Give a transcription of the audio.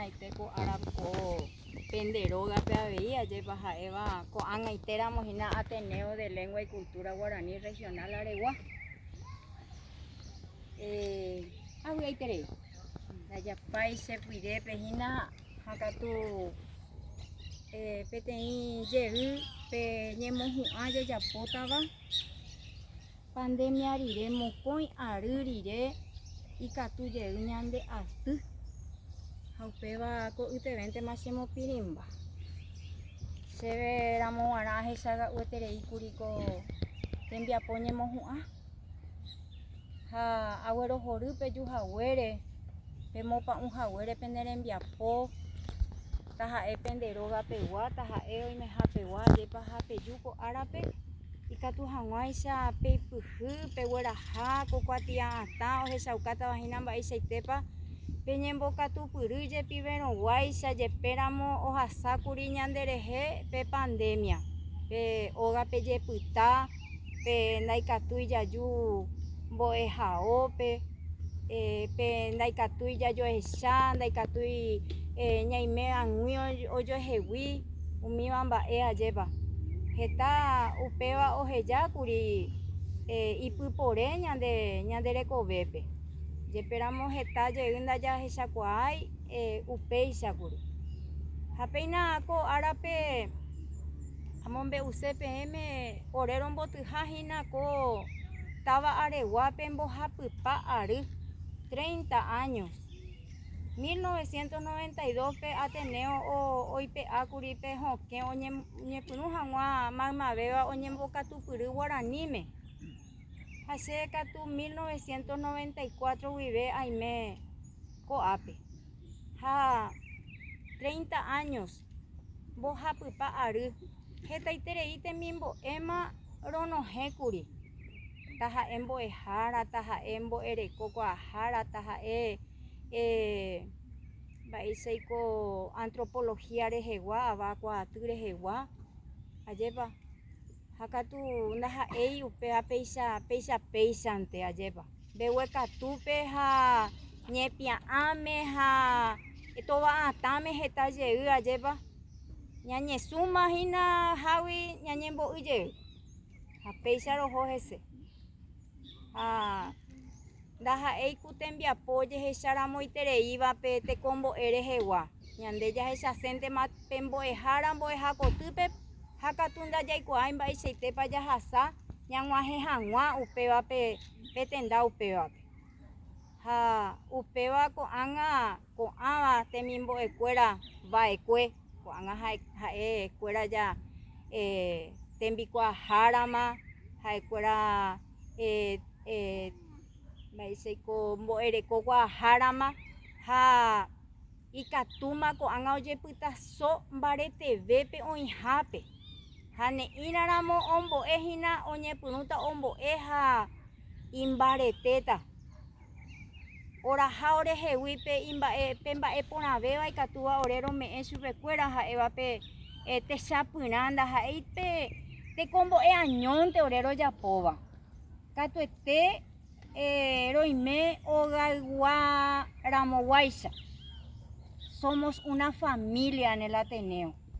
Techapyrãite ko ára ko pende rógape avei, ajépa ha'éva ko'ág̃aitéramo hína Ateneo de Lengua y Cultura Guarani Regional Aregua. Avy'aiterei. Ndajapái che pyrépe hína ha katu peteĩ jey pe ñemohu'ã jajapótava. Pandemia rire, mokõi ary rire ikatu jey ñande aty ha upéva ko'ytevéntema chemopirĩmba. Chéve ramo g̃uarã ahechaga'ueterei kuri ko tembiapo ñemohu'ã ha aguerohory peju haguére, pemopa'ũ haguére pene rembiapo, taha'e pende róga pegua, taha'e oimeha pegua, ajépa ha peju ko árape. Ikatu hag̃uáicha peipyhy, pegueraha ko kuatia'atã ohechaukátava hína mba'eichaitépa peñembokatupyry jepiverõguáicha jepéramo ohasákuri ñanderehe pe pandemia, pe ógape jepyta, pe ndaikatúi jaju mbo'ehaópe, pe ndaikatúi jajoecha, ndaikatúi ñaime ag̃ui ojoehegui. Umíva mba'e ajépa. Heta upéva oheja kuri ipypore ñande ñande rekovépe. Jepéramo heta jey ndajahechakuaái upéicha kuri. Ha péina ko árape amombe'use peẽme ore rombotyha hína ko táva Areguápe mbohapypa ary, treinta años. 1992-pe Ateneo oipe'ákuri pe hokẽ oñepyrũ hag̃ua maymavéva oñembokatupyry guaraníme ha che katu 1994 guive aime ko'ápe ha 30 años mbohapypa ary hetaiterei temimbo'éma ronohẽkuri. Taha'e mbo'ehára, taha'e mbo'ereko kuaahára, taha'e mba'éichaiko antropología rehegua, ava kuaaty rehegua, ajépa. Ha katu ndaha'éi upéva péicha péicha péichante, ajépa. Mbeguekatúpe ha ñepia'ãme ha tova'atãme heta jey, ajépa. Ñañesũma hína hágui ñañembo'y jey. Ha péicha roho hese. Ha ndaha'éi ku tembiapo ojehecharamoitereíva pe tekombo'e rehegua. Ñande jahechaséntema pe mbo'ehára mbo'ehakotýpe ha katu ndajaikuaái mba'eichaitépa jahasa ñag̃uahẽ hag̃ua upéva pe tenda upévape. Ha upéva ko'ág̃a ko'ãva temimbo'ekuéra va'ekue. Ko'ág̃a ha'ekuéra ja tembikuaahárama, ha'ekuéra mba'éichaiko mbo'ereko kuaahárama ha ikatúma ko'ág̃a ojepytaso mbaretevépe oĩhápe. Ha ne'ĩraramo ombo'e hína oñepyrũta ombo'e ha imbaretéta. Oraha orehegui pe imba'e pe mba'e porãvéva ikatúva ore rome'ẽ chupekuéra ha'éva pe techapyrã ndaha'éi pe tekombo'e añónte ore rojapóva. Katuete roime ogaygua ramoguáicha. Somos una familia en el Ateneo.